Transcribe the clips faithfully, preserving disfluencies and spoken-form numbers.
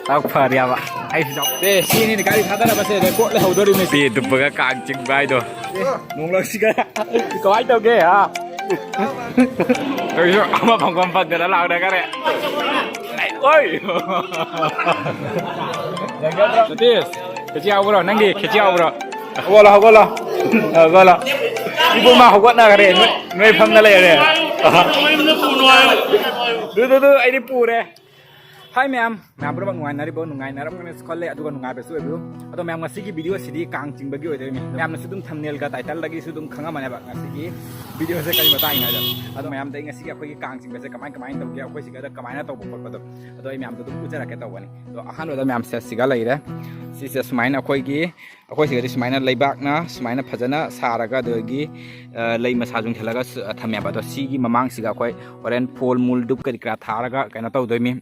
ꯇꯥꯛ ꯐꯔꯦꯕ꯫ ꯑꯩꯁꯨ ꯆꯥꯎ-, ꯑꯦ, ꯁꯤꯅꯤꯅꯦ ꯒꯥꯔꯤ ꯊꯥꯗꯔꯕꯁꯦ, ꯔꯦꯀꯣꯔꯗ ꯂꯩꯍꯧꯗꯣꯔꯤꯕꯅꯦ꯫ ꯄꯦ ꯇꯨꯞꯄꯒ ꯀꯥꯡ ꯆꯤꯡꯕ ꯍꯥꯏꯗꯣ꯫ ꯅꯣꯡꯂꯛꯁꯤꯒ ꯀꯃꯥꯏꯅ ꯇꯧꯒꯦ, ꯍꯥ? ꯑꯩꯁꯨ ꯑꯃ ꯐꯪꯐꯝ ꯐꯪꯗꯅ ꯂꯥꯎꯅꯈꯔꯦ꯫ ꯑꯣꯏ! ꯅꯇꯤꯁ, ꯈꯦꯆꯤ ꯍꯥꯎꯕ꯭ꯔꯣ? ꯅꯪꯒꯤ ꯈꯦꯆꯤ ꯍꯥꯎꯕ꯭ꯔꯣ? ꯍꯧꯒꯠꯂꯣ, ꯍꯧꯒꯠꯂꯣ꯫ ꯍꯧꯒꯠꯂꯣ꯫ ꯏꯕꯨꯡꯃ ꯍꯧꯒꯠꯅꯈ꯭ꯔꯦ꯫ ꯅꯣꯏ, ꯅꯣꯏ ꯐꯝꯗ ꯂꯩꯔꯦ꯫ ꯑꯗꯨ, ꯑꯗꯨ, ꯑꯗꯨ, ꯑꯩꯗꯤ ꯄꯨꯔꯦ꯫ ꯍꯥꯏ ꯃꯌꯥꯝ, ꯃꯌꯥꯝ ꯄꯨꯝꯅꯃꯛ ꯅꯨꯡꯉꯥꯏꯅꯔꯝꯒꯅꯤꯁꯨ ꯈꯜꯂꯦ, ꯑꯗꯨꯒ ꯅꯨꯡꯉꯥꯏꯕꯁꯨ ꯑꯣꯏꯕꯤꯌꯨ꯫ ꯑꯗꯣ ꯃꯌꯥꯝ, ꯉꯁꯤꯒꯤ ꯚꯤꯗꯤꯑꯣ ꯑꯁꯤꯗꯤ ꯀꯥꯡ ꯆꯤꯡꯕꯒꯤ ꯑꯣꯏꯗꯣꯏꯅꯤ꯫ ꯃꯌꯥꯝꯅꯁꯨ ꯑꯗꯨꯝ ꯊꯝꯅꯦꯜꯒ ꯇꯥꯏꯇꯜꯗꯒꯤꯁꯨ ꯑꯗꯨꯝ ꯈꯪꯉꯝꯃꯅꯦꯕ ꯉꯁꯤꯒꯤ ꯚꯤꯗꯤꯑꯣꯁꯦ ꯀꯔꯤ ꯃꯇꯥꯡꯒꯤꯅꯣ ꯍꯥꯏꯗꯣ꯫ ꯑꯗꯣ ꯃꯌꯥꯝꯗ ꯑꯩ ꯉꯁꯤꯒꯤ ꯑꯩꯈꯣꯏꯒꯤ ꯀꯥꯡ ꯆꯤꯡꯕꯁꯦ ꯀꯃꯥꯏ ꯀꯃꯥꯏꯅ ꯇꯧꯒꯦ, ꯑꯩꯈꯣꯏ ꯁꯤꯒꯗ ꯀꯃꯥꯏꯅ ꯇꯧꯕ ꯈꯣꯠꯄꯗꯣ, ꯑꯗꯣ ꯑꯩ ꯃꯌꯥꯝꯗꯣ ꯑꯗꯨꯝ ꯎꯠꯆꯔꯛꯀꯦ ꯇꯧꯕꯅꯤ꯫ ꯑꯗꯣ ꯑꯍꯥꯟꯕꯗ ꯃꯌꯥꯝꯁꯦ ꯁꯤꯒ ꯂꯩꯔꯦ꯫ ꯁꯤꯁꯦ ꯁꯨꯃꯥꯏꯅ ꯑꯩꯈꯣꯏꯒꯤ, ꯑꯩꯈꯣꯏ ꯁꯤꯒꯗꯤ ꯁꯨꯃꯥꯏꯅ ꯂꯩꯕꯥꯛꯅ ꯁꯨꯃꯥꯏꯅ ꯐꯖꯅ ꯁꯥꯔꯒ, ꯑꯗꯒꯤ, ꯑ, ꯂꯩ ꯃꯁꯥ ꯆꯨꯡꯁꯤꯜꯂꯒ ꯁ-, ꯊꯝꯃꯦꯕ꯫ ꯑꯗꯣ ꯁꯤꯒꯤ ꯃꯃꯥꯡꯁꯤꯒ ꯑꯩꯈꯣꯏ ꯍꯣꯔꯦꯟ ꯐꯣꯜ ꯃꯨꯜ ꯙꯨꯞ ꯀꯔꯤ ꯀꯔꯥ ꯊꯥꯔꯒ ꯀꯩꯅꯣ ꯇꯧꯗꯣꯏꯅꯤ꯫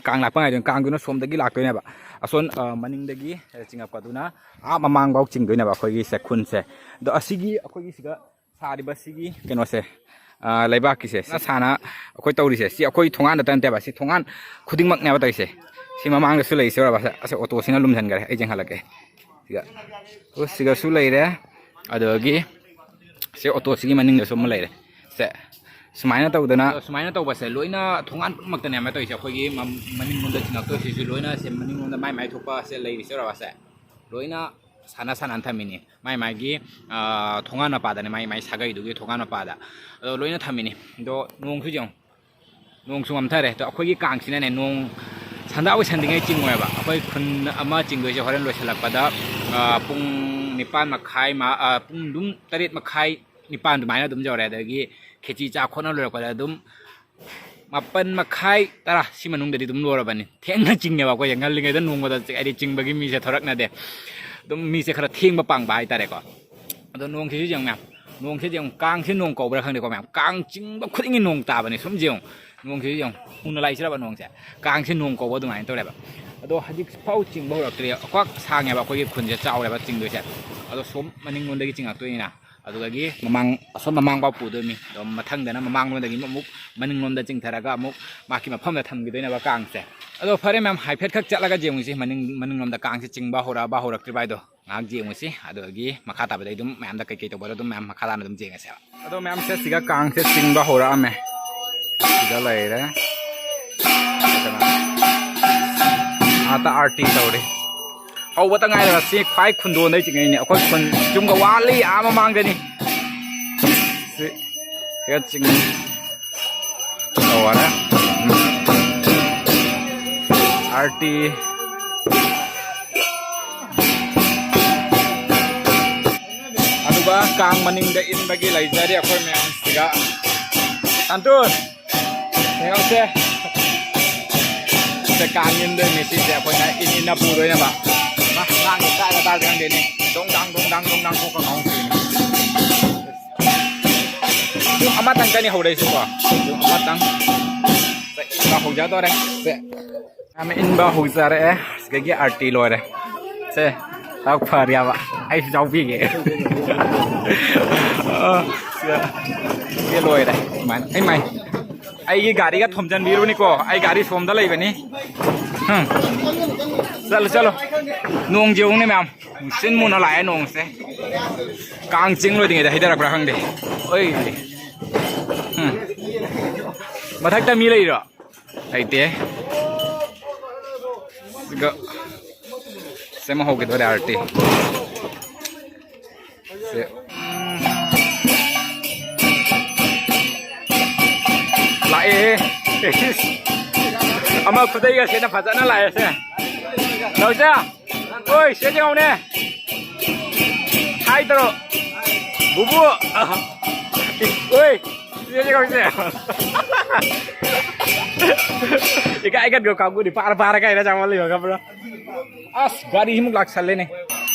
ꯀꯥꯡ ꯂꯥꯛꯄ ꯉꯥꯏꯗꯣꯏꯅꯤ꯫ ꯀꯥꯡꯗꯨꯅ ꯁꯣꯝꯗꯒꯤ ꯂꯥꯛꯇꯣꯏꯅꯦꯕ꯫ ꯑꯁꯣꯟ, ꯑ, ꯃꯅꯤꯡꯗꯒꯤ ꯆꯤꯡꯉꯛꯄꯗꯨꯅ ꯑꯥ ꯃꯃꯥꯡꯐꯥꯎ ꯆꯤꯡꯗꯣꯏꯅꯦꯕ ꯑꯩꯈꯣꯏꯒꯤ ꯁꯦ ꯈꯨꯟꯁꯦ꯫ ꯑꯗꯣ ꯑꯁꯤꯒꯤ ꯑꯩꯈꯣꯏꯒꯤ ꯁꯤꯒ ꯁꯥꯔꯤꯕ ꯁꯤꯒꯤ ꯀꯩꯅꯣꯁꯦ, ꯑ, ꯂꯩꯕꯥꯛꯀꯤꯁꯦ, ꯁꯥꯅ ꯑꯩꯈꯣꯏ ꯇꯧꯔꯤꯁꯦ, ꯁꯤ ꯑꯩꯈꯣꯏ ꯊꯣꯡꯒꯥꯟꯗꯇ ꯅꯠꯇꯦꯕ, ꯁꯤ ꯊꯣꯡꯒꯥꯟ ꯈꯨꯗꯤꯡꯃꯛꯅꯦꯕ ꯇꯧꯔꯤꯁꯦ꯫ ꯁꯤ ꯃꯃꯥꯡꯗꯁꯨ ꯂꯩꯔꯤꯁꯦ, ꯎꯔꯕ? ꯑꯁ, ꯑꯣꯇꯣꯁꯤꯅ ꯂꯨꯝꯁꯤꯟꯈꯔꯦ, ꯑꯩ ꯆꯦꯟꯈꯠꯂꯛꯀꯦ꯫ ꯁꯤꯒ, ꯑꯣ, ꯁꯤꯒꯁꯨ ꯂꯩꯔꯦ꯫ ꯑꯗꯒꯤ ꯁꯤ ꯑꯣꯇꯣꯁꯤꯒꯤ ꯃꯅꯤꯡꯗꯁꯨ ꯑꯃ ꯂꯩꯔꯦ꯫ ꯁꯦ, ꯁꯨꯃꯥꯏꯅ ꯇꯧꯗꯅ, ꯑꯗꯣ ꯁꯨꯃꯥꯏꯅ ꯇꯧꯕꯁꯦ ꯂꯣꯏꯅ ꯊꯣꯡꯒꯥꯟ ꯄꯨꯝꯅꯃꯛꯇꯅꯦ ꯑꯃ ꯇꯧꯔꯤꯁꯦ꯫ ꯑꯩꯈꯣꯏꯒꯤ ꯃꯝ-, ꯃꯅꯤꯡꯂꯣꯝꯗ ꯆꯤꯡꯉꯛꯇꯣꯏꯁꯤꯁꯨ ꯂꯣꯏꯅ ꯁꯦ ꯃꯅꯤꯡꯂꯣꯝꯗ ꯃꯥꯏ ꯃꯥꯏ ꯊꯣꯛꯄ ꯁꯦ ꯂꯩꯔꯤꯁꯦ, ꯎꯔꯕ ꯁꯦ? ꯂꯣꯏꯅ ꯁꯥꯟꯅ ꯁꯥꯟꯅꯅ ꯊꯝꯃꯤꯅꯤ꯫ ꯃꯥꯏ ꯃꯥꯏꯒꯤ, ꯑ, ꯊꯣꯡꯒꯥꯟ ꯃꯄꯥꯗꯅꯦ, ꯃꯥꯏ ꯃꯥꯏ ꯁꯥꯒꯩꯗꯨꯒꯤ ꯊꯣꯡꯒꯥꯟ ꯃꯄꯥꯗ꯫ ꯑꯗꯣ ꯂꯣꯏꯅ ꯊꯝꯃꯤꯅꯤ꯫ ꯑꯗꯣ ꯅꯣꯡꯁꯨ ꯌꯦꯡꯉꯨ꯫ ꯅꯣꯡꯁꯨ ꯃꯝꯊꯔꯦ꯫ ꯑꯗꯣ ꯑꯩꯈꯣꯏꯒꯤ ꯀꯥꯡꯁꯤꯅꯅꯦ, ꯅꯣꯡ ꯁꯟꯗꯥ ꯑꯣꯏꯁꯟꯗ꯭ꯔꯤꯉꯩ ꯆꯤꯡꯉꯣꯏꯕ꯫ ꯑꯩꯈꯣꯏ ꯈꯨꯟ ꯑꯃ ꯆꯤꯡꯗꯣꯏꯁꯦ ꯍꯣꯔꯦꯟ ꯂꯣꯏꯁꯤꯜꯂꯛꯄꯗ, ꯑ, ꯄꯨꯡ ꯅꯤꯄꯥꯟ ꯃꯈꯥꯏ, ꯃꯥ-, ꯑ, ꯄꯨꯡ ꯑꯗꯨꯝ ꯇꯔꯦꯠ ꯃꯈꯥꯏ, ꯅꯤꯄꯥꯟ ꯑꯗꯨꯃꯥꯏꯅ ꯑꯗꯨꯝ ꯌꯧꯔꯦ꯫ ꯑꯗꯒꯤ ꯈꯦꯆꯤ ꯆꯥ ꯈꯣꯠꯅ ꯂꯣꯏꯔꯛꯄꯗ ꯑꯗꯨꯝ ꯃꯥꯄꯟ ꯃꯈꯥꯏ, ꯇꯔꯥ ꯁꯤ ꯃꯅꯨꯡꯗꯗꯤ ꯑꯗꯨꯝ ꯂꯣꯏꯔꯕꯅꯤ꯫ ꯊꯦꯡꯅ ꯆꯤꯡꯉꯦꯕ ꯑꯩꯈꯣꯏꯁꯦ꯫ ꯉꯜꯂꯤꯉꯩꯗ ꯅꯣꯡꯃꯗ ꯆꯤ-, ꯍꯥꯏꯗꯤ ꯆꯤꯡꯕꯒꯤ ꯃꯤꯁꯦ ꯊꯣꯔꯛꯅꯗꯦ꯫ ꯑꯗꯨꯝ ꯃꯤꯁꯦ ꯈꯔ ꯊꯦꯡꯕ ꯄꯥꯡꯕ ꯍꯥꯏꯇꯥꯔꯦꯀꯣ꯫ ꯑꯗꯣ ꯅꯣꯡꯁꯤꯁꯨ ꯌꯦꯡꯉꯨ ꯃꯌꯥꯝ꯫ ꯅꯣꯡꯁꯤꯗꯤ ꯌꯦꯡꯉꯨ, ꯀꯥꯡꯁꯤ ꯅꯣꯡ ꯀꯧꯕ꯭ꯔꯥ ꯈꯪꯗꯦꯀꯣ ꯃꯌꯥꯝ꯫ ꯀꯥꯡ ꯆꯤꯡꯕ ꯈꯨꯗꯤꯡꯒꯤ ꯅꯣꯡ ꯇꯥꯕꯅꯤ꯫ ꯁꯨꯝ ꯌꯦꯡꯉꯨ꯫ ꯅꯣꯡꯁꯤꯁꯨ ꯌꯦꯡꯉꯨ꯫ ꯅꯣꯡꯅ ꯂꯥꯏꯆꯔꯕ ꯅꯣꯡꯁꯦ꯫ ꯀꯥꯡꯁꯤ ꯅꯣꯡ ꯀꯧꯕ ꯑꯗꯨꯃꯥꯏꯅ ꯇꯧꯔꯦꯕ꯫ ꯑꯗꯣ ꯍꯧꯖꯤꯛꯐꯥꯎ ꯆꯤꯡꯕ ꯍꯧꯔꯛꯇ꯭ꯔꯤ꯫ ꯈ꯭ꯋꯥꯛ ꯁꯥꯡꯉꯦꯕ ꯑꯩꯈꯣꯏꯒꯤ ꯈꯨꯟꯁꯦ ꯆꯥꯎꯔꯦꯕ ꯆꯤꯡꯗꯣꯏꯁꯦ꯫ ꯑꯗꯣ ꯁꯣꯝ ꯃꯅꯤꯡꯂꯣꯝꯗꯒꯤ ꯆꯤꯡꯉꯛꯇꯣꯏꯅꯤꯅ꯫ ꯑꯗꯨꯗꯒꯤ ꯃꯃꯥꯡ, ꯑꯁꯣꯝ ꯃꯃꯥꯡꯐꯥꯎ ꯄꯨꯗꯣꯏꯅꯤ꯫ ꯑꯗꯣ ꯃꯊꯪꯗꯅ ꯃꯃꯥꯡꯂꯣꯝꯗꯒꯤ ꯑꯃꯨꯛ ꯃꯅꯤꯡꯂꯣꯝꯗ ꯆꯤꯡꯊꯔꯒ ꯑꯃꯨꯛ ꯃꯥꯒꯤ ꯃꯐꯝꯗ ꯊꯝꯈꯤꯗꯣꯏꯅꯦꯕ ꯀꯥꯡꯁꯦ꯫ ꯑꯗꯣ ꯐꯔꯦ ꯃꯌꯥꯝ, ꯍꯥꯏꯐꯦꯠ ꯈꯛ ꯆꯠꯂꯒ ꯌꯦꯡꯉꯨꯁꯤ ꯃꯅꯤꯡ, ꯃꯅꯤꯡꯂꯣꯝꯗ ꯀꯥꯡꯁꯦ ꯆꯤꯡꯕ ꯍꯧꯔꯛꯑꯕ ꯍꯧꯔꯛꯇ꯭ꯔꯤꯕ ꯍꯥꯏꯗꯣ ꯉꯥꯏꯍꯥꯛ ꯌꯦꯡꯉꯨꯁꯤ꯫ ꯑꯗꯨꯗꯒꯤ ꯃꯈꯥ ꯇꯥꯕꯗ ꯑꯩ ꯑꯗꯨꯝ ꯃꯌꯥꯝꯗ ꯀꯩꯀꯩ ꯇꯧꯕꯗꯣ ꯑꯗꯨꯝ ꯃꯌꯥꯝ ꯃꯈꯥ ꯇꯥꯅ ꯑꯗꯨꯝ ꯌꯦꯡꯉꯁꯦꯕ꯫ ꯑꯗꯣ ꯃꯌꯥꯝꯁꯦ ꯁꯤꯒ ꯀꯥꯡꯁꯦ ꯆꯤꯡꯕ ꯍꯧꯔꯛꯑꯝꯃꯦ꯫ ꯁꯤꯗ ꯂꯩꯔꯦ꯫ ꯑꯥꯗ ꯑꯥꯔꯇꯤ ꯇꯧꯔꯤ꯫ ꯍꯧꯕꯇ ꯉꯥꯏꯔꯕ ꯁꯤ ꯈ꯭ꯋꯥꯏ ꯈꯨꯟꯗꯣꯟꯗꯩ ꯆꯤꯡꯉꯛꯏꯅꯦ꯫ ꯑꯩꯈꯣꯏ ꯈꯨꯟ ꯌꯨꯝꯒ ꯋꯥꯠꯂꯤ ꯑꯥ ꯃꯃꯥꯡꯗꯅꯤ꯫ ꯁꯤ ꯁꯤꯒ ꯆꯤꯡ ꯇꯧꯔꯦ꯫ ꯑꯥꯔꯇꯤ꯫ ꯑꯗꯨꯒ ꯀꯥꯡ ꯃꯅꯤꯡꯗ ꯏꯟꯕꯒꯤ ꯂꯩꯖꯔꯤ ꯑꯩꯈꯣꯏ ꯃꯌꯥꯝꯁꯤꯒ꯫ ꯁꯟꯇꯣꯁ, ꯌꯦꯡꯉꯧꯁꯦ꯫ ꯁꯦ ꯀꯥꯡ ꯏꯟꯗꯣꯏꯅꯦ ꯁꯤꯁꯦ ꯑꯩꯈꯣꯏꯅ ꯏꯟ ꯏꯟꯅ ꯄꯨꯗꯣꯏꯅꯦꯕ꯫ ꯃꯥ ꯉꯥꯡꯉꯤ ꯇꯥꯔ ꯇꯥꯔ ꯈꯪꯗꯦꯅꯦ꯫ ꯗꯣꯡ ꯗꯥꯡ ꯗꯣꯡ ꯗꯥꯡ ꯗꯣꯡ ꯗꯥꯡ ꯈꯣꯠꯄ ꯉꯥꯎ ꯇꯧꯔꯤꯅꯦ꯫ ꯌꯨꯝ ꯑꯃꯇꯪ ꯀꯅꯤ ꯍꯧꯔꯛꯏꯁꯤꯀꯣ꯫ ꯌꯨꯝ ꯑꯃꯇꯪ꯫ ꯁꯦ, ꯏꯟꯕ ꯍꯧꯖꯗꯣꯔꯦ꯫ ꯁꯦ꯫ ꯌꯥꯝ ꯏꯟꯕ ꯍꯧꯖꯔꯛꯑꯦ꯫ ꯁꯤꯗꯒꯤ ꯑꯥꯔꯇꯤ ꯂꯣꯏꯔꯦ꯫ ꯁꯦ, ꯂꯥꯎ ꯐꯔꯦꯕ꯫ ꯑꯩꯁꯨ ꯌꯥꯎꯕꯤꯒꯦ꯫ ꯑ, ꯁꯦ, ꯁꯦ ꯂꯣꯏꯔꯦ꯫ ꯁꯨꯃꯥꯏꯅ꯫ ꯑꯩ ꯃꯥꯏ꯫ ꯑꯩꯒꯤ ꯒꯥꯔꯤꯒ ꯊꯣꯝꯖꯤꯟꯕꯤꯔꯨꯅꯤꯀꯣ꯫ ꯑꯩ ꯒꯥꯔꯤ ꯁꯣꯝꯗ ꯂꯩꯕꯅꯤ꯫ ꯎꯝ꯫ ꯆꯠꯂꯣ, ꯆꯠꯂꯣ꯫ ꯅꯣꯡꯁꯦ ꯌꯦꯡꯉꯨꯅꯦ ꯃꯌꯥꯝ꯫ ꯃꯨꯁꯤꯟ ꯃꯨꯅ ꯂꯥꯛꯑꯦ ꯅꯣꯡꯁꯦ꯫ ꯀꯥꯡ ꯆꯤꯡ ꯂꯣꯏꯗ꯭ꯔꯤꯉꯩꯗ ꯍꯩꯊꯔꯛꯄ꯭ꯔꯥ ꯈꯪꯗꯦ꯫ ꯑꯣꯏ꯫ ꯎꯝ꯫ ꯃꯊꯛꯇ ꯃꯤ ꯂꯩꯔꯣ? ꯂꯩꯇꯦ꯫ ꯁꯤꯒ ꯁꯦꯝ ꯍꯧꯈꯤꯗꯣꯔꯦ ꯑꯥꯔꯇꯤ꯫ ꯁꯦ꯫ ꯂꯥꯛꯑꯦ꯫ ꯑꯃ ꯈꯨꯗꯩꯒ ꯁꯦꯠꯅ ꯐꯖꯅ ꯂꯥꯛꯑꯦ ꯁꯦ꯫ ꯅꯥꯎꯆꯥ꯫ ꯑꯣꯏ, ꯁꯤꯗ ꯌꯦꯡꯉꯨꯅꯦ꯫ ꯍꯥꯏ ꯇꯧꯔꯣ꯫ ꯕꯨꯕꯨ꯫ ꯑꯣꯏ, ꯁꯤꯗ ꯌꯦꯡꯉꯨꯁꯦ꯫ ꯏꯀꯥꯏ ꯀꯟꯕ ꯀꯥꯡꯕꯨꯗꯤ ꯄꯥꯔ ꯄꯥꯔ ꯀꯥꯏꯅ ꯆꯥꯃꯜ ꯂꯩꯕ ꯈꯪꯕ꯭ꯔꯥ? ꯑꯁ, ꯒꯥꯔꯤꯁꯤꯃꯨꯛ ꯂꯥꯛꯁꯜꯂꯦꯅꯦ꯫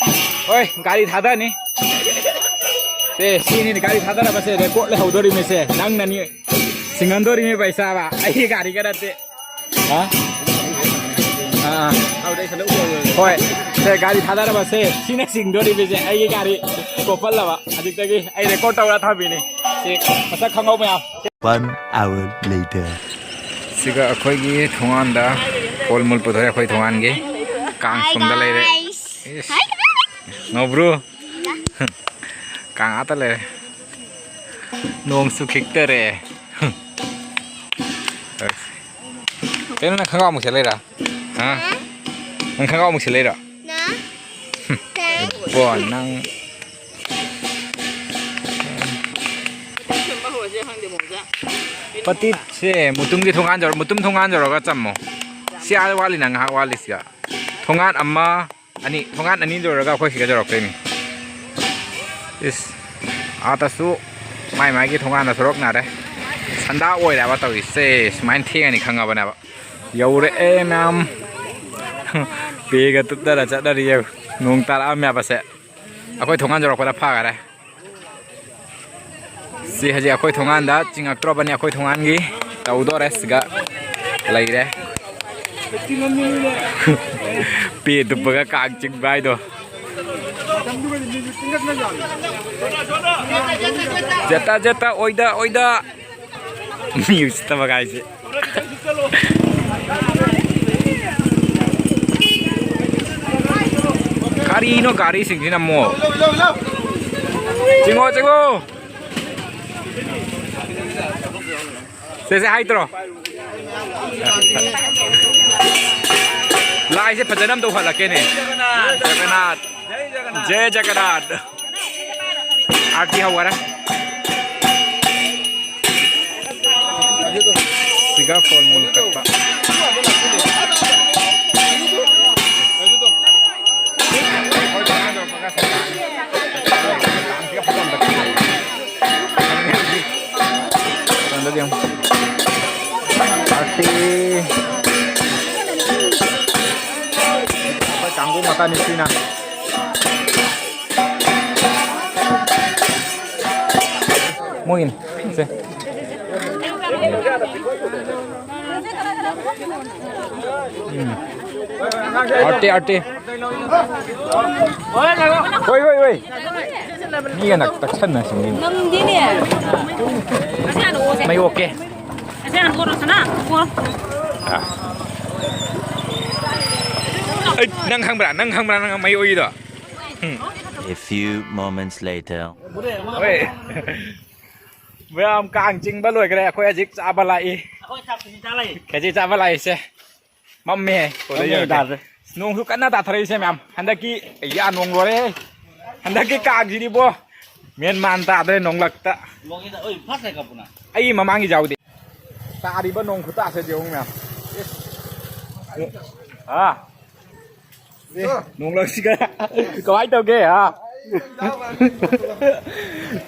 ꯍꯣꯏ, ꯒꯥꯔꯤ ꯊꯥꯗꯅꯤ꯫ ꯁꯦ, ꯁꯤꯅꯤꯅꯦ ꯒꯥꯔꯤ ꯊꯥꯗꯅꯕꯁꯦ, ꯔꯦꯀꯣꯔꯗ ꯂꯩꯍꯧꯗꯣꯔꯤꯃꯤꯁꯦ꯫ ꯅꯪꯅꯅꯤ ꯁꯤꯡꯍꯟꯗꯣꯔꯤꯃꯤ ꯄꯩꯁꯥꯕ꯫ ꯑꯩꯒꯤ ꯒꯥꯔꯤꯒ ꯅꯠꯇꯦ꯫ ꯍꯥ? ꯑꯥ꯫ ꯍꯣꯏ꯫ ꯁꯦ, ꯒꯥꯔꯤ ꯊꯥꯗꯔꯕꯁꯦ꯫ ꯁꯤꯅ ꯆꯤꯡꯗꯣꯔꯤꯕꯁꯦ ꯑꯩꯒꯤ ꯒꯥꯔꯤ꯫ ꯀꯣꯞꯄꯜꯂꯕ꯫ ꯍꯧꯖꯤꯛꯇꯒꯤ ꯑꯩ ꯔꯦꯀꯣꯔꯗ ꯇꯧꯔ ꯊꯝꯃꯤꯅꯤ꯫ ꯁꯤ ꯃꯁꯛ ꯈꯪꯍꯧ ꯃꯌꯥꯝ꯫ One hour later. ꯁꯤꯒ ꯑꯩꯈꯣꯏꯒꯤ ꯊꯣꯡꯒꯥꯟꯗ ꯐꯣꯜ ꯃꯨꯜ ꯄꯨꯊꯣꯛꯑꯦ ꯑꯩꯈꯣꯏ ꯊꯣꯡꯒꯥꯟꯒꯤ꯫ ꯀꯥꯡ Hi, ꯁꯣꯝꯗ ꯂꯩꯔꯦ꯫ Guys. ꯏꯁ꯫ Hi, guys. ꯉꯧꯕ꯭ꯔꯣ? ꯀꯥꯡ ꯑꯥꯗ ꯂꯩꯔꯦ꯫ ꯅꯣꯡꯁꯨ ꯈꯤꯛꯇꯔꯦ꯫ ꯀꯩꯅꯣ, ꯅꯪ ꯈꯪꯒꯥꯎ ꯑꯃꯨꯛ ꯁꯦꯠ ꯂꯩꯔꯥ? ꯍꯥ? ꯅꯪ ꯈꯪꯒꯥꯎ ꯑꯃꯨꯛ ꯁꯦꯠ ꯂꯩꯔꯣ? ꯅ? ꯕꯣ, ꯅꯪ꯫ ꯄꯇꯤꯠꯁꯦ ꯃꯨꯇꯨꯝꯒꯤ ꯊꯣꯡꯒꯥꯟ ꯌꯧꯔ-, ꯃꯨꯇꯨꯝ ꯊꯣꯡꯒꯥꯟ ꯌꯧꯔꯒ ꯆꯝꯃꯣ꯫ ꯁꯤ ꯑꯥ ꯋꯥꯠꯂꯤ, ꯅꯪ ꯉꯥꯏꯍꯥꯛ ꯋꯥꯠꯂꯤ ꯁꯤꯒ꯫ ꯊꯣꯡꯒꯥꯟ ꯑꯃ, ꯑꯅꯤ, ꯊꯣꯡꯒꯥꯟ ꯑꯅꯤ ꯂꯣꯏꯔꯒ ꯑꯩꯈꯣꯏ ꯁꯤꯒ ꯌꯧꯔꯛꯇꯣꯏꯅꯤ꯫ ꯏꯁ, ꯑꯥꯗꯁꯨ ꯃꯥꯏ ꯃꯥꯏꯒꯤ ꯊꯣꯡꯒꯥꯟꯗ ꯁꯣꯔꯣꯛꯅꯔꯦ꯫ ꯁꯟꯗꯥ ꯑꯣꯏꯔꯦꯕ ꯇꯧꯔꯤꯁꯦ꯫ ꯁꯨꯃꯥꯏꯅ ꯊꯦꯡꯉꯅꯤ ꯈꯪꯉꯕꯅꯦꯕ꯫ ꯌꯧꯔꯛꯑꯦ ꯃꯌꯥꯝ꯫ ꯄꯦꯒ ꯇꯨꯞꯇꯔ ꯆꯠꯅꯔꯤꯌꯦ꯫ ꯅꯣꯡ ꯇꯥꯔꯛꯑꯝꯃꯦꯕꯁꯦ꯫ ꯑꯩꯈꯣꯏ ꯊꯣꯡꯒꯥꯟ ꯌꯧꯔꯛꯄꯗ ꯐꯈꯔꯦ꯫ ꯁꯤ ꯍꯧꯖꯤꯛ ꯑꯩꯈꯣꯏ ꯊꯣꯡꯒꯥꯟꯗ ꯆꯤꯡꯉꯛꯇ꯭ꯔꯕꯅꯤ꯫ ꯑꯩꯈꯣꯏ ꯊꯣꯡꯒꯥꯟꯒꯤ ꯇꯧꯗꯣꯔꯦ꯫ ꯁꯤꯒ ꯂꯩꯔꯦ꯫ ꯄꯦ ꯇꯨꯞꯄꯒ ꯀꯥꯡ ꯆꯤꯡꯕ ꯍꯥꯏꯗꯣ꯫ ꯖꯦꯇꯥ, ꯖꯦꯇꯥ, ꯑꯣꯏꯗ, ꯑꯣꯏꯗ꯫ ꯃꯤ ꯎꯁꯤꯠꯇꯕ ꯀꯥꯏꯁꯦ꯫ ꯀꯔꯤꯅꯣ ꯒꯥꯔꯤꯁꯤꯡꯁꯤꯅ ꯑꯃꯨꯛ? ꯆꯤꯡꯉꯣ, ꯆꯤꯡꯉꯣ꯫ ꯁꯦ, ꯁꯦ, ꯍꯥꯏꯗ꯭ꯔꯣ? ꯂꯥꯏꯁꯦ ꯐꯖꯅ ꯑꯝꯇ ꯎꯍꯜꯂꯛꯀꯦꯅꯦ꯫ ꯖꯒꯟꯅꯥꯊ꯫ ꯖꯩ ꯖꯒꯟꯅꯥꯊ꯫ ꯑꯥꯔꯇꯤ ꯍꯧꯈꯔꯦ꯫ ꯁꯤꯒ ꯐꯣꯜ ꯃꯨꯜ ꯀꯠꯄ꯫ ꯁꯣꯝꯗꯗꯤ ꯌꯦꯡꯉꯨ꯫ ꯑꯥꯔꯇꯤ꯫ ꯑꯩꯈꯣꯏ ꯀꯥꯡꯕꯨ ꯃꯇꯥꯅꯤ ꯁꯤꯅ꯫ ꯃꯣꯏꯒꯤꯅꯤ꯫ ꯁꯦ꯫ ꯎꯝ꯫ ꯑꯥꯔꯇꯤ, ꯑꯥꯔꯇꯤ꯫ ꯍꯣꯏ, ꯍꯣꯏ, ꯍꯣꯏ꯫ ꯃꯤꯒ ꯅꯛ ꯇꯛꯁꯟꯅꯁꯤꯅꯦ꯫ ꯅꯪꯗꯤꯅꯦ꯫ ꯃꯩ ꯑꯣꯛꯀꯦ꯫ ꯑꯁꯤ ꯍꯥꯟꯅ ꯑꯣꯠꯂꯣ, ꯁꯅꯥ꯫ ꯑꯣꯠꯂꯣ꯫ ꯑꯩ, ꯅꯪ ꯈꯪꯕ꯭ꯔꯥ? ꯅꯪ ꯈꯪꯕ꯭ꯔꯥ? ꯅꯪ ꯃꯩ ꯑꯣꯛꯏꯗꯣ? ꯎꯝ꯫ A few moments later. ꯍꯣꯏ꯫ ꯃꯌꯥꯝ ꯀꯥꯡ ꯆꯤꯡꯕ ꯂꯣꯏꯈ꯭ꯔꯦ꯫ ꯑꯩꯈꯣꯏ ꯍꯧꯖꯤꯛ ꯆꯥꯕ ꯂꯥꯛꯏ꯫ ꯑꯩꯈꯣꯏ ꯆꯥꯛ ꯈꯦꯆꯤ ꯆꯥ ꯂꯥꯛꯏ꯫ ꯈꯦꯆꯤ ꯆꯥꯕ ꯂꯥꯛꯏꯁꯦ꯫ ꯃꯝꯃꯦ꯫ ꯃꯝꯃꯦ, ꯇꯥꯗ꯭ꯔꯦ꯫ ꯅꯣꯡꯁꯨ ꯀꯟꯅ ꯇꯥꯊꯔꯛꯏꯁꯦ ꯃꯌꯥꯝ꯫ ꯍꯟꯗꯛꯀꯤ, ꯌꯥ, ꯅꯣꯡ ꯂꯣꯏꯔꯦ꯫ ꯍꯟꯗꯛꯀꯤ ꯀꯥꯡꯁꯤꯗꯤꯕꯣ, ꯃꯦꯟ ꯃꯥꯟ ꯇꯥꯗ꯭ꯔꯦ ꯅꯣꯡꯂꯛꯇ꯫ ꯅꯣꯡꯁꯤꯗ, ꯑꯣꯏ, ꯐꯥꯁ ꯂꯩ ꯀꯞꯄꯨꯅ꯫ ꯑꯩꯒꯤ ꯃꯃꯥꯡꯒꯤ ꯌꯥꯎꯗꯦ꯫ ꯇꯥꯔꯤꯕ ꯅꯣꯡ ꯈꯨꯇꯥꯁꯦ ꯌꯦꯡꯉꯨ ꯃꯌꯥꯝ꯫ ꯏꯁ꯫ ꯍꯥ? ꯅꯣꯡꯂꯛꯁꯤꯒ ꯀꯃꯥꯏꯅ ꯇꯧꯒꯦ, ꯍꯥ?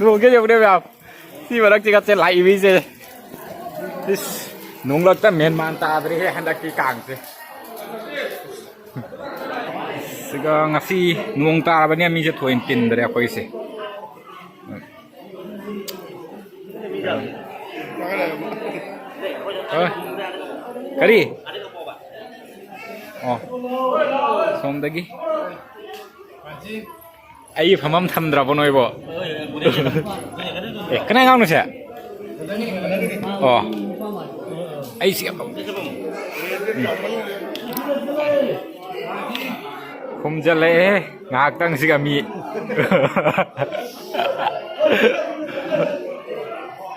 ꯅꯣꯡꯁꯦ ꯌꯦꯡꯉꯨꯅꯦ ꯃꯌꯥꯝ꯫ ꯁꯤ ꯃꯔꯛꯁꯤꯒ ꯆꯦ ꯂꯥꯛꯏ ꯃꯤꯁꯦ꯫ ꯏꯁ, ꯅꯣꯡꯂꯛꯇ ꯃꯦꯟ ꯃꯥꯟ ꯇꯥꯗ꯭ꯔꯦꯍꯦ ꯍꯟꯗꯛꯀꯤ ꯀꯥꯡꯁꯦ꯫ ꯁꯤꯒ ꯉꯁꯤ ꯅꯣꯡ ꯇꯥꯔꯕꯅꯤꯅ ꯃꯤꯁꯦ ꯊꯣꯏꯅ ꯇꯤꯟꯗ꯭ꯔꯦ ꯑꯩꯈꯣꯏꯁꯦ꯫ ꯍꯣꯏ꯫ ꯀꯔꯤ? ꯑꯣ꯫ ꯁꯣꯝꯗꯒꯤ꯫ ꯑꯩꯒꯤ ꯐꯝꯐꯝ ꯊꯝꯗ꯭ꯔꯕꯣ ꯅꯣꯏꯕꯣ? ꯑꯦ, ꯀꯅꯥ ꯑꯉꯥꯡꯅꯣꯁꯦ? ꯑꯣ꯫ ꯑꯩꯁꯤ ꯌꯥꯝ ꯈꯨꯝꯖꯤꯜꯂꯛꯑꯦ ꯉꯥꯏꯍꯥꯛꯇꯪꯁꯤꯒ ꯃꯤ꯫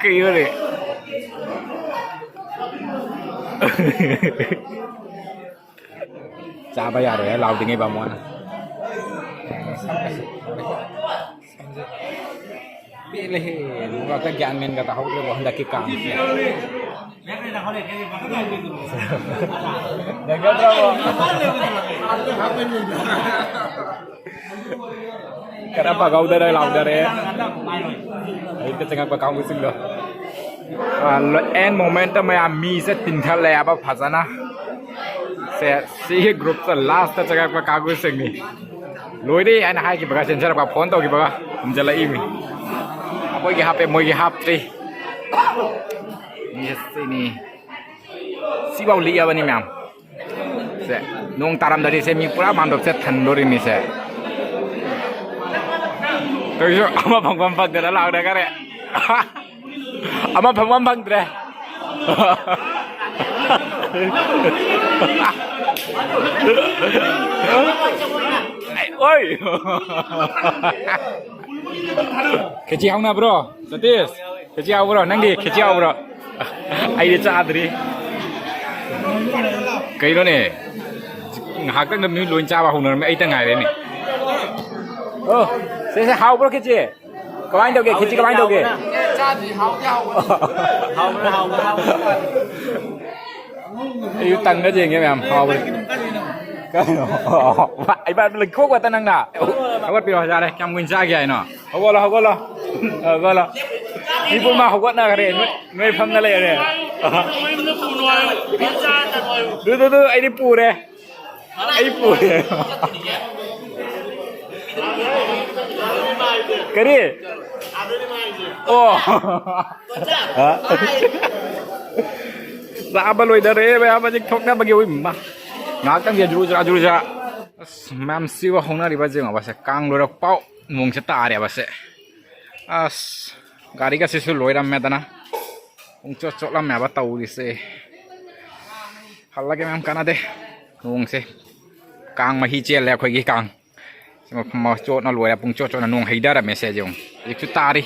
ꯀꯩꯅꯣꯅꯦ? ꯆꯥꯕ ꯌꯥꯔꯣꯏ ꯂꯥꯎꯗ꯭ꯔꯤꯉꯩ ꯕꯥꯃꯣꯟꯅ꯫ ꯄꯦꯜꯂꯦꯍꯦ, ꯅꯣꯡꯂꯛꯇ ꯒ꯭ꯌꯥꯟ ꯃꯦꯟꯒ ꯇꯥꯍꯧꯗ꯭ꯔꯦꯕꯣ ꯍꯟꯗꯛꯀꯤ ꯀꯥꯡꯁꯦ꯫ ꯅꯪꯒꯗ꯭ꯔꯕꯣ? ꯈꯔ ꯐꯒꯧꯗꯔ ꯂꯥꯎꯗꯔꯦ꯫ ꯑꯌꯨꯛꯇ ꯆꯪꯉꯛꯄ ꯀꯥꯡꯕꯨꯁꯤꯡꯗꯣ꯫ ꯑꯦꯟ ꯃꯣꯃꯦꯟꯇ ꯃꯌꯥꯝ ꯃꯤꯁꯦ ꯇꯤꯟꯈꯠꯂꯛꯑꯦꯕ ꯐꯖꯅ꯫ ꯁꯦ, ꯁꯤꯒꯤ ꯒ꯭ꯔꯨꯞꯇ ꯂꯥꯁꯇ ꯆꯪꯉꯛꯄ ꯀꯥꯡꯕꯨꯁꯤꯡꯅꯤ꯫ ꯂꯣꯏꯔꯦ ꯍꯥꯏꯅ ꯍꯥꯏꯈꯤꯕꯒ, ꯆꯦꯟꯖꯔꯛꯄ ꯐꯣꯟ ꯇꯧꯈꯤꯕꯒ ꯍꯨꯝꯖꯜꯂꯛꯏꯃꯤ꯫ ꯑꯩꯈꯣꯏꯒꯤ ꯍꯥꯞꯄꯦ, ꯃꯣꯏꯒꯤ ꯍꯥꯞꯇ꯭ꯔꯤ꯫ ꯃꯤꯁꯤꯅꯤ꯫ ꯁꯤꯐꯥꯎ ꯂꯤꯛꯑꯕꯅꯤ ꯃꯌꯥꯝ꯫ ꯁꯦ, ꯅꯣꯡ ꯇꯥꯔꯝꯗꯗꯤ ꯁꯦ ꯃꯤ ꯄꯨꯔꯥ ꯃꯥꯟꯗꯣꯞꯁꯦ ꯊꯟꯗꯣꯔꯤꯃꯤꯁꯦ꯫ ꯑꯩꯁꯨ ꯑꯃ ꯐꯪꯐꯝ ꯐꯪꯗꯅ ꯂꯥꯎꯅꯈꯔꯦ꯫ ꯑꯃ ꯐꯪꯐꯝ ꯐꯪꯗ꯭ꯔꯦ꯫ ꯑꯣꯏ꯫ ꯈꯦꯆꯤ ꯍꯥꯎꯅꯕ꯭ꯔꯣ? ꯁꯇꯤꯁ, ꯈꯦꯆꯤ ꯍꯥꯎꯕ꯭ꯔꯣ? ꯅꯪꯒꯤ ꯈꯦꯆꯤ ꯍꯥꯎꯕ꯭ꯔꯣ? ꯑꯩꯗꯤ ꯆꯥꯗ꯭ꯔꯤ꯫ ꯀꯩꯅꯣꯅꯦ? ꯉꯥꯏꯍꯥꯛꯇꯪꯗ ꯃꯤ ꯂꯣꯏ ꯆꯥꯕ ꯍꯧꯅꯔꯝꯃꯦ, ꯑꯩꯇ ꯉꯥꯏꯔꯦꯅꯦ꯫ ꯑꯣ, ꯁꯦ, ꯁꯦ, ꯍꯥꯎꯕ꯭ꯔꯣ ꯈꯦꯆꯤ? ꯀꯃꯥꯏꯅ ꯇꯧꯒꯦ? ꯈꯦꯆꯤ ꯀꯃꯥꯏꯅ ꯇꯧꯒꯦ? ꯆꯥꯗ꯭ꯔꯤ, ꯍꯥꯎꯗꯤ ꯍꯥꯎꯕꯅꯦ꯫ ꯍꯥꯎꯕ꯭ꯔꯥ, ꯍꯥꯎꯕ꯭ꯔꯥ, ꯍꯥꯎꯕ꯭ꯔꯥ? ꯑꯩꯁꯨ ꯇꯪꯒ ꯌꯦꯡꯒꯦ ꯃꯌꯥꯝ, ꯍꯥꯎꯕ꯭ꯔꯥ? ꯀꯩꯅꯣ? ꯏꯕꯥ ꯂꯩꯈꯣꯛ ꯈꯛꯇ ꯅꯪꯅ꯫ ꯍꯧꯒꯠꯄꯤꯔꯣ, ꯌꯥꯔꯦ꯫ ꯀꯌꯥꯝ ꯀꯨꯏꯅ ꯆꯥꯒꯦ ꯍꯥꯏꯅꯣ? ꯍꯧꯒꯠꯂꯣ, ꯍꯧꯒꯠꯂꯣ꯫ ꯍꯧꯒꯠꯂꯣ꯫ ꯃꯤ ꯄꯨꯝꯕ ꯍꯧꯒꯠꯅꯈ꯭ꯔꯦ꯫ ꯅꯣꯏ, ꯅꯣꯏ ꯐꯝꯅ ꯂꯩꯔꯦ꯫ ꯃꯌꯨꯝꯗ ꯄꯨꯅꯣ ꯍꯥꯏꯌꯣ꯫ ꯄꯤꯖꯔ ꯆꯠꯂꯣ ꯍꯥꯏꯌꯣ꯫ ꯗꯨ, ꯗꯨ, ꯗꯨ, ꯑꯩꯗꯤ ꯄꯨꯔꯦ꯫ ꯑꯩ ꯄꯨꯔꯦ꯫ ꯀꯔꯤ? ꯑꯣ꯫ ꯆꯥꯕ ꯂꯣꯏꯗꯔꯦ ꯃꯌꯥꯝ, ꯍꯧꯖꯤꯛ ꯊꯣꯛꯅꯕꯒꯤ꯫ ꯎꯏ, ꯃꯥ꯫ ꯉꯥꯏꯍꯥꯛꯇꯪꯒꯤ ꯖꯨꯔꯨ ꯖꯨꯔꯥ, ꯖꯨꯔꯨ ꯖꯨꯔꯥ꯫ ꯑꯁ, ꯃꯌꯥꯝ ꯁꯤꯕ ꯍꯧꯅꯔꯤꯕ ꯌꯦꯡꯉꯣꯕꯁꯦ, ꯀꯥꯡ ꯂꯣꯏꯔꯛꯄꯥꯎ ꯅꯣꯡꯁꯦ ꯇꯥꯔꯦꯕꯁꯦ꯫ ꯑꯁ, ꯒꯥꯔꯤꯒꯁꯤꯁꯨ ꯂꯣꯏꯔꯝꯃꯦꯗꯅ꯫ ꯄꯨꯡ ꯆꯣꯠ ꯆꯣꯠꯂꯝꯃꯦꯕ ꯇꯧꯔꯤꯁꯦ꯫ ꯍꯜꯂꯒꯦ ꯃꯌꯥꯝ, ꯀꯥꯟꯅꯗꯦ꯫ ꯅꯣꯡꯁꯦ꯫ ꯀꯥꯡ ꯃꯍꯤ ꯆꯦꯜꯂꯦ ꯑꯩꯈꯣꯏꯒꯤ ꯀꯥꯡ꯫ ꯁꯤ ꯃꯐꯝ ꯆꯣꯠꯅ ꯂꯣꯏꯔꯦ꯫ ꯄꯨꯡ ꯆꯣꯠ ꯆꯣꯠꯅ ꯅꯣꯡ ꯍꯩꯊꯔꯝꯃꯦ ꯁꯦ ꯌꯦꯡꯉꯨ꯫ ꯍꯧꯖꯤꯛꯁꯨ ꯇꯥꯔꯤ꯫